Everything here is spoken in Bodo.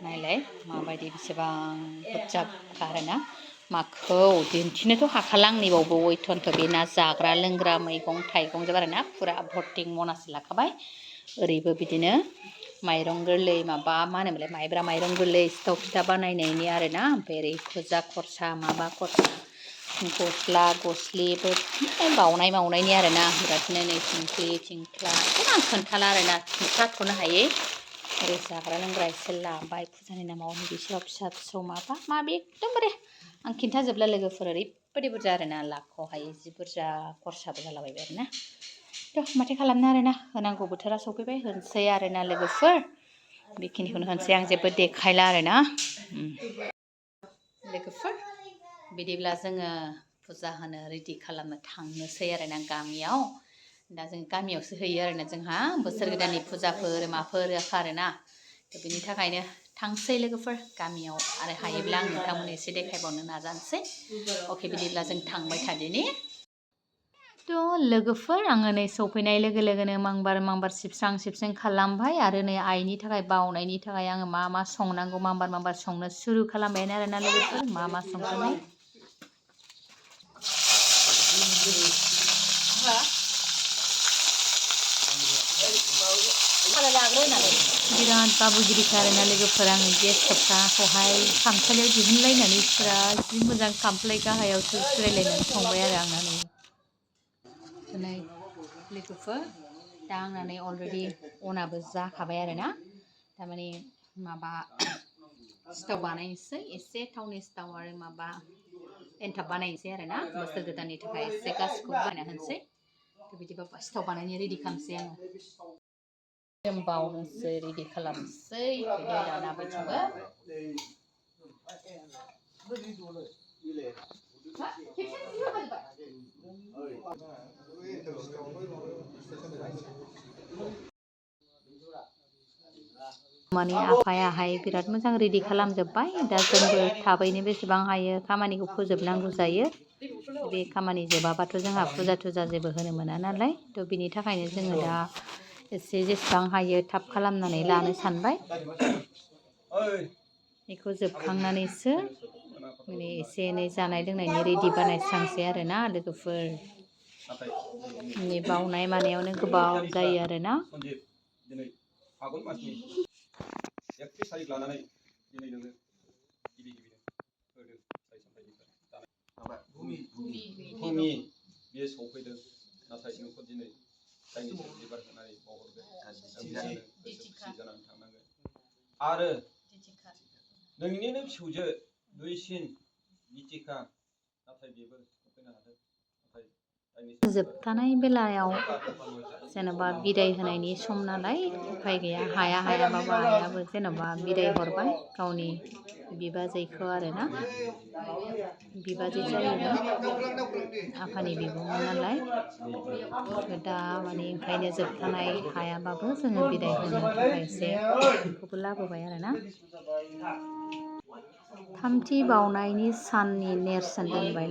नायलाय माबायदि बेसेबां बुरजा आरोना माखौ दिन्थिनोथ' हाखाला आंनि बावबो अयथनथ' बे ना जाग्रा लोंग्रा मैगं थाइगं जोब आरोना फुरा भर्टिं मनासे लाखाबाय ओरैबो बिदिनो माइरं गोरलै माबा मा होनोमोनलाय माइब्रा माइरं गोरलै सिथाव फिथा बानायनायनि आरोना ओमफ्राय ओरै फुजा खरसा माबा खरसा गस्ला गस्लिबो बाउनाय माउनायनि आरोना बिरादनो नै थिंख्लि थिंख्ला आं खोन्थाला आरोना खोन्थाथ'नो हायै ओरै जाग्रा लोंग्रा एसे लाबाय फुजानि नामाव बिसोराव फिसा फिसौ माबा माबि एकदमबारे आं खिन्थाजोबला लोगोफोर ओरैबायदि बुरजा आरोना लाख'हायै जि बुरजा खरसाबो जालाबायबाय आरोना थ' माथो खालामनो आरोना होनांगौ बोथोरा सफैबाय होनसै आरोना लोगोफोर बेखिनिखौनो होनसै आं जेबो देखायला आरोना लोगोफोर बिदिब्ला जोङो फुजा होनो रेडि खालामनो थांनोसै आरोना गामियाव दा जों गामियावसो होयो आरोना जोंहा बोसोर गोदाननि फुजाफोर माफोर आरोना बिनि थाखायनो थांसै लोगोफोर गामियाव आरो हायोब्ला आं नोंथांमोननो एसे देखायबावनो नाजानोसै अके बिदिब्ला जों थांबाय थादिनि थ' लोगोफोर आङो नै सफैनाय लोगो लोगोनो मांबार सिबस्रां खालामबाय आरो नै आइनि थाखाय बावनायनि थाखाय आङो मा संनांगौ मांबार संनो सुरु खालामबाय आरोना लोगोफोर मा संगोन बिराद बाबुगिरिखा आरोना लोगोफोर आङो गेस सप्ताखौहाय खामसालियाव दिहुनलायनानै फुरा जि मोजां खामफ्लाय गाहायावसो जिरायलायनानै संबाय आरो आंना नै लोगोफोर दा आंना नै अलरेडि अनाबो जाखाबाय आरोना थारमाने माबा सिथाव बानायनोसै एसे थावनि सिथाव आरो माबा एन्थाब बानायनोसै आरोना बोसोर गोदाननि थाखाय एसे गासिखौबो बानायना होनोसै बिदिबा सिथाव बानायनो रेडि खालामसै आङो जों बावनोसै रेडि खालामसै बिदि दाना बैथिंबो माने आफायाहाय बिराद मोजां रेडि खालामजोब्बाय दा जोंबो थाबैनो बेसेबां हायो खामानिखौ फोजोबनांगौ जायो बे खामानि जोबाबाथ' जोंहा फुजा थुजा जेबो होनो मोना नालाय थ' बिनि थाखायनो जोङो दा एसे जेसेबां हायो थाब खालामनानै लानो सानबाय बेखौ जोबखांनानैसो माने एसे एनै जानाय लोंनायनि रेडि बानायस्रांसै आरोना लोगोफोर बावनाय मानायावनो गोबाव जायो आरोना आरो नोंनिनो फिसौजो दुइसिन बिथिका नाथाय बेबो सफैनो हादों जोबथानाय बेलायाव जेनेबा बिदाय होनायनि सम नालाय उफाय गैया हायाबाबो आइयाबो जेनेबा बिदाय हरबाय गावनि बिबाजैखौ आरोना बिबाजै जायोमोन आफानि बिब'मोन नालाय दा माने ओंखायनो जोबथानाय हायाबाबो जोङो बिदाय होनो थाखाय एसे बेखौबो लाबोबाय आरोना थामथि बावनायनि साननि नेरसोन दोनबाय